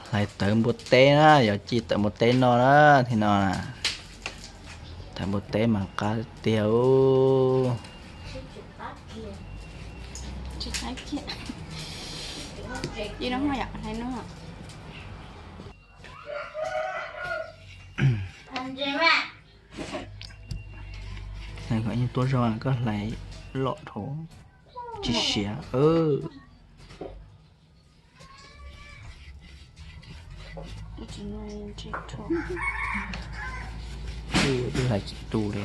Hlais tawv npua teb na, yuav ci tawv npua teb no na, thiab no na. Tawv npua teb mas qab tiag. Hlais kom ib nyuag tuab zog, koj hlais loj dhau, tsis siav. Twb hlais tsis tu li.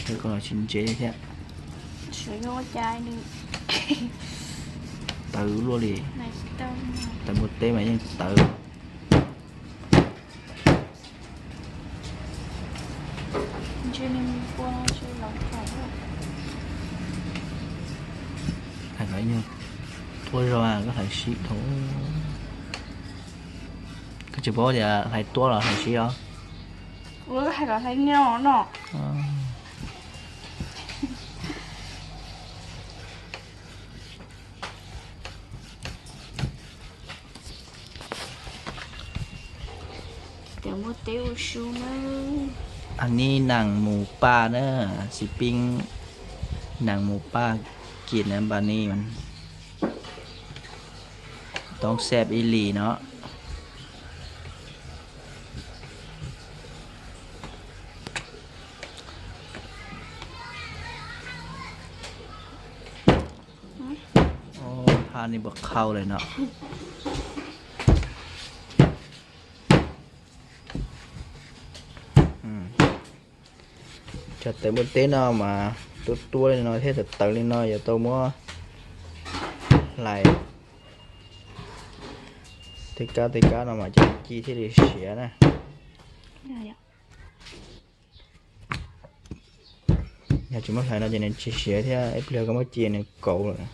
Twb koj los tsis ntse thiab. Tawv luaj li. Tawv npua teb mas yeej tawv. Hlais kom ib nyuag tuab zog, koj hlais sib dhau. Koj tsis paub tias hlais tuab los hlais sib os? Ua hais kom hlais nyo no. Anib naas mus paj na, xis pib naas mus paj kis na npa ni, toob xeb ib li no. Phaj ni puas qhau lawm no. Cov tawv npua teb no mas tuab tuab li no thiab tawv tawv li no yuav tau muab hlais tej kab tej kab no mas cov ci thiaj li siav na. Yog tsis muab hlais no ces nws tsis siav thiab, ib pliag koj muab ci nws kauv lawm.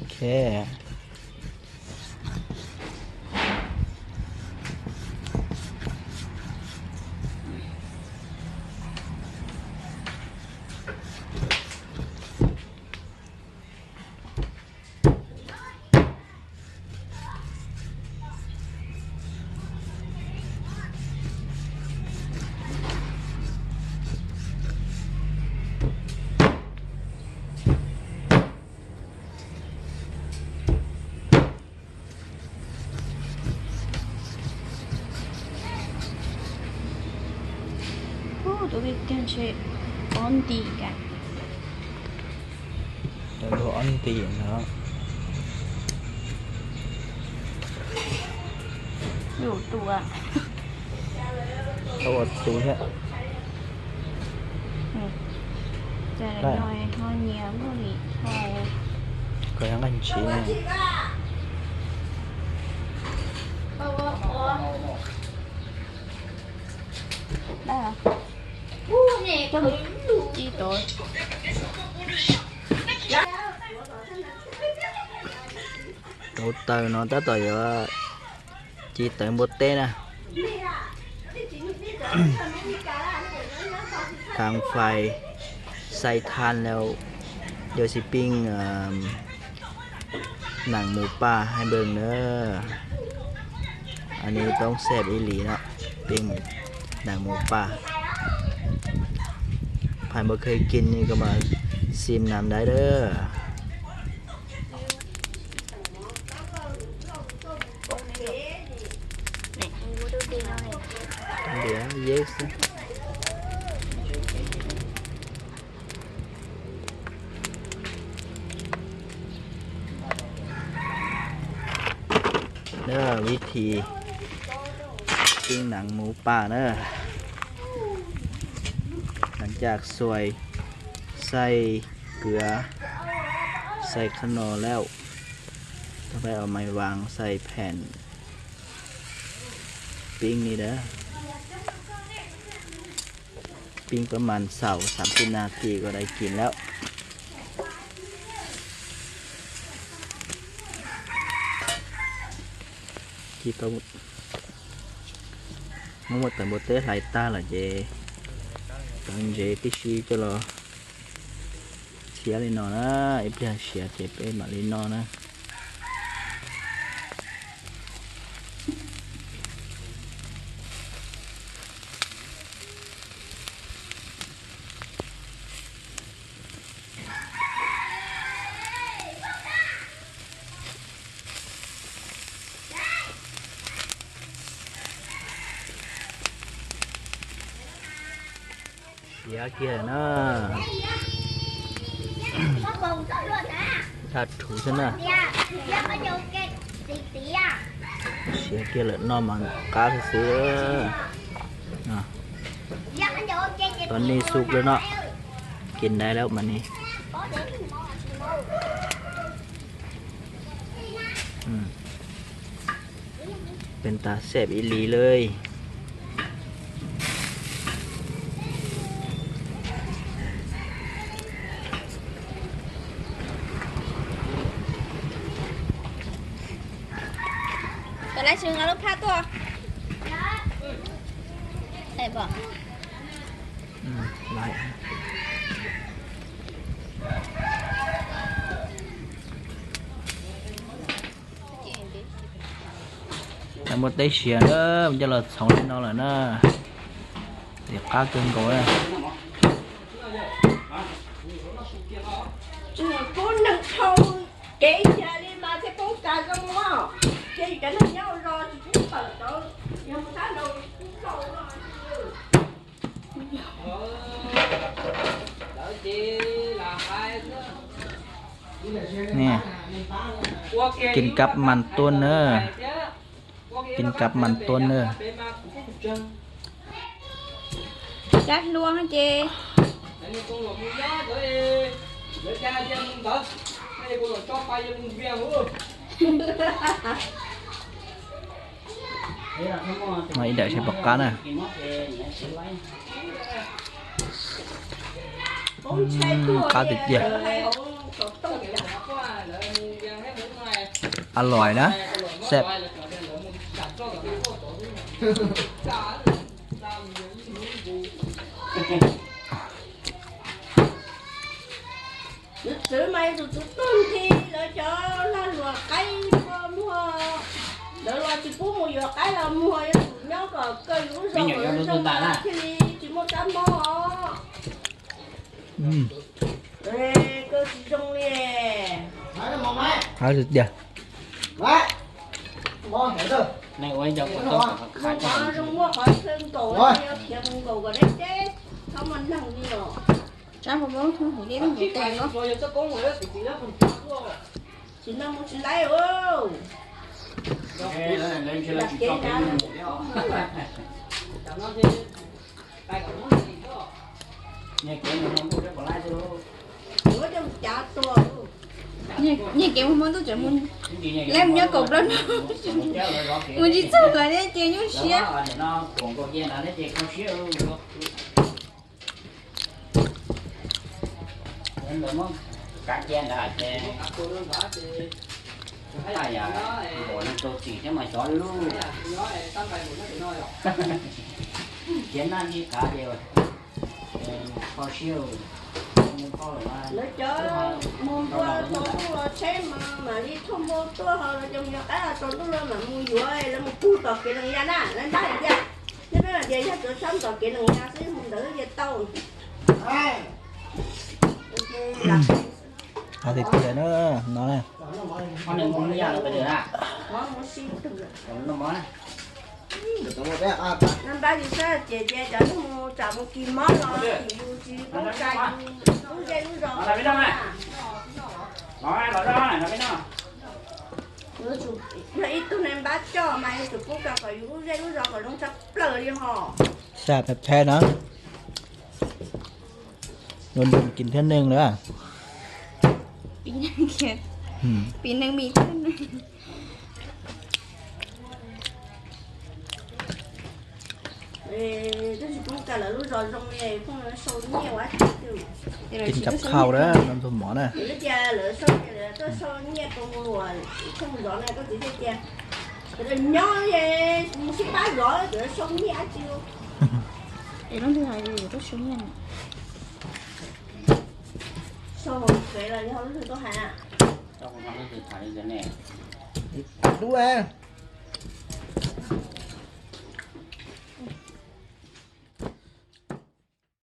Ok. Tus peb tiag ntshe ob nti ka. Luag ob nti no. Yuav tus, tau ua tus thiab. Ces no ho nyias muaj li ho. Koj yog nqaij ntshiv na. Ci tod. Rau taws no tab tom yuav ci tawv npua teb na. Thang fais xais than lawm, yog xis pij nees mus paj hai npawg na. Anij toob xeb ib li no, pij nees mus paj. Phais npua khev kis ni koj mas xim nam dai lawm. Vib thib ปิ้งหนังหมูป่านะ หลังจากส่วยไส้เกลือ ใส่ขนมแล้ว ต้องไปเอาไม้วางใส่แผ่นปิ้งนี่เด้อ ปิ้งประมาณสองสามสิบนาทีก็ได้กินแล้ว Muab muab tawv npua teb hlais tag lawm ces tawv ntsev tib si coj los thiab li no na, ib pliag siav ces peb mam li noj na. Siav kiag na. Tha rhuv xwb na. Siav kiag lawm no mas qab xwb xwb. Tau nej xub lawm no. Kiv nais lawm mas ne. Peb tas xeb ib li lawm. Koj lab tsis nqa lub phab tuaj. Muaj teb siav na, coj los txhoov li no lawm na. Tias qab kawg nkaus. Pub neeg dhau kev yag li mas thiaj poob kas zoo mog. Ces cov neeg nyob ua zos tsis pub tawm tod, yog mus thab nraud pub lauj. Nè, kin kab mas tuaj na. Kin kab mas tuaj na. Kab hluas ces. Ib daim seb puas qab na. Qab tiag tiag. A lòi na, seb. Tus tswv mas yog tus tswv tuag nthi, lawv cov lag luam qaib muag, lawv los tsis pub mus yuav qaib los muag, yog tus nyob kom kawg yus lub zos thiaj li tsis muaj kab mob os. Kawg tsis zoo li. Qab tiag tiag. Zoo muaj qhov chaw nkaum, yog khiav mus nkaum kom deb deb, txhob muaj neeg li os. Tsab npua mab thoob huv dej lub nkuv tes ko. Tsis no mus tsis laib. Nyiag kev mus hmo ntuj tseem mus, laib mus nyob kaum plaub hnub, mus tsis txog lawm thiab ces nyuaj siab. Lawv cov muag npua tsaus ntuj los tsheb mas mam li thauj npua tuaj, ho lawv cov mus yuav qaib tsaus ntuj los mam mus yuav, lawv mus pug tom kev lees yas na, lawv ntab hais tias, nyob peb hais tias yog tsuav tshab tom kev lees yas xwb mus ntawd ces tau. Qab tiag tiag na, no na. Npab yus xwb ces ces cov neeg mus tsam mus kis mob los tim yus tsis poob tsa yus lub zej lub zos. Yog ib tug neeg npab coj mas yuav tsum pub kom yus lub zej lub zos kom zoo tshaj plaws li hos. Xav phem phem na. Nws nws kis thiab neeg lawm. Pib neeg, pib neeg mis thiab neeg. Tab sis poob kas lawv lub zos zoo li phooj sau nyiaj ua tsis twg. Kis cov khau na, no ntxuag mov na. Lawv tias lawv sau, lawv tuaj sau nyiaj rau luag phooj zov na, koj txiv thiaj tias, cov nyob mus sib pab zov cov sau nyiaj dab tsi. Es leej twg hais tias tuaj sau nyiaj? Sau hauv kev los yog leej twg tuaj hais na? Dub a.